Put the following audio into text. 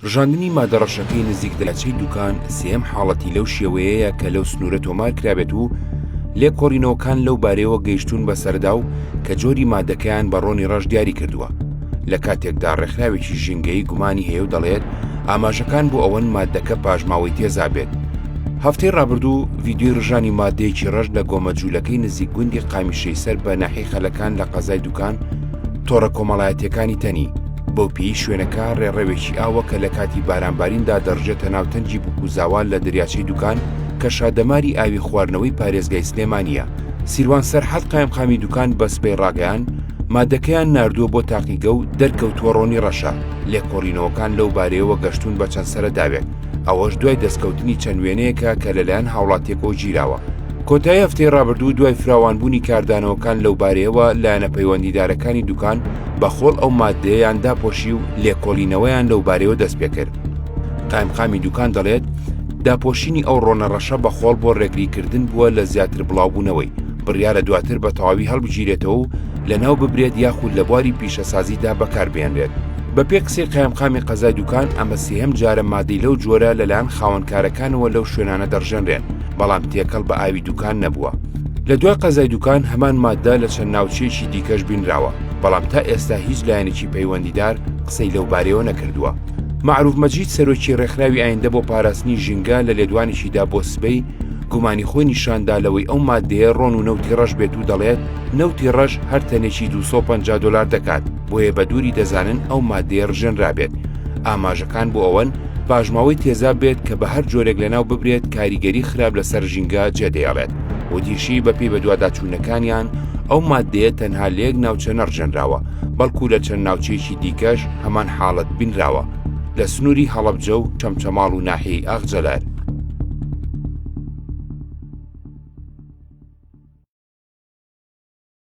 ڕژاندنی مادە ڕەشەکەی نزیک دەریاچەی دوکان سێیەم حاڵەتی لەو شێوەیەیە کە لەو سنوورە تۆمار کرابێت و لێکۆڵینەوەکان لەو بارەیەوە گەیشتوون بە سەردا و کە جۆری مادەکەیان بە ڕۆنی ڕەش دیاری کردووە لە کاتێکدا ڕێکخراوێکی ژینگەیی گومانی هەیە و دەڵێت ئاماژەکان بۆ ئەوەن مادەکە پاشماوەی تێزا بێت. هەفتەی ڕابردوو ڤیدیۆی ڕژانی مادەیەکی ڕەش لە گۆمە جوولەکەی نزیک گوندی قامیشەی سەر بە ناحیەی خەلەکان لە قەزای دوکان تۆڕە کۆمەڵایەتیەکانی تەنی، بەو پێیەی شوێنەکە ڕێڕەوێکی ئاوە کە لە کاتی بارانباریندا دەڕژێتە ناو تەنگی بوکوزاوا لە دەریاچەی دوکان کە شادەماری ئاوی خواردنەوەی پارێزگای سلێمانییە. سیروان سەرحەد قایمقامی دوکان بە سبەی ڕاگەیاند، مادەکەیان ناردووە بۆ تاقیگە و دەرکەوتووە ڕۆنی ڕەشە، لێکۆڵینەوەکان لەو بارەیەوە گەشتوون بە چەند سەرەداوێک، ئەوەش دوای دەستکەوتنی چەند وێنەیەکە کە لەلایەن هاوڵاتییەکەوە گیراوە. کۆتایی هەفتەی ڕابردوو دوای فراوانبوونی کاردانەوەکان لەوبارەیەوە لایەنە پەیوەندیدارەکانی دوکان بە خۆڵ ئەو ماددەیەیان داپۆشی و لێکۆڵینەوەیان لەوبارەیەوە دەستپێکرد. قایمقامی دوکان دەڵێت، داپۆشینی ئەو ڕۆنە ڕەشە بە خۆڵ بۆ ڕێگریکردن بووە لە زیاتر بڵاوبوونەوەی، بڕیارە دواتر بە تەواوی هەڵبگیرێتەوە و لەناو ببرێت یاخود لە بواری پیشەسازیدا بەکاربهێنرێت. بەپێی قسەی قایمقامی قەزای دوکان، ئەمە سێیەم جارە مادەی لەو جۆرە لەلایەن خاوەنکارەکانەوە لەو شوێنانە دەڕژێنرێن، بەڵام تێکەڵ بە ئاوی دوکان نەبووە. لە دوای قەزای دوکان هەمان ماددە لە چەند ناوچەیەکی دیکەش بینراوە، بەڵام تا ئێستا هیچ لایەنێکی پەیوەندیدار قسەی لەوبارەیەوە نەکردووە. مەعروف مەجید سەرۆکی ڕێکخراوی ئایندە بۆ پاراستنی ژینگە لە لێدوانێکیدا بۆ سبەی گومانی خۆی نیشاندا لەوەی ئەو ماددەیە ڕۆن و نەوتی ڕەش بێت و دەڵێت نەوتی ڕەش هەر تەنێکی 250 دۆلار دەکات بۆیە بە دووری دەزانن ئەو ماددەیە ڕژێنرابێت ئاماژەکان بۆ ئەوەن پاشماوەی تێزاب بێت کە بە هەر جۆرێک لەناو ببرێت کاریگەری خراپ لەسەر ژینگە جێدەیەڵێت وتیشی بەپێی بەدواداچوونەکانیان ئەو ماددەیە تەنها لە یەک ناوچە نەڕژێنراوە بەڵکو لە چەند ناوچەیەکی دیکەش هەمان حاڵەت بینراوە لە سنووری هەڵەبجە و چەمچەماڵ و ناحیەی ئاغجەلار.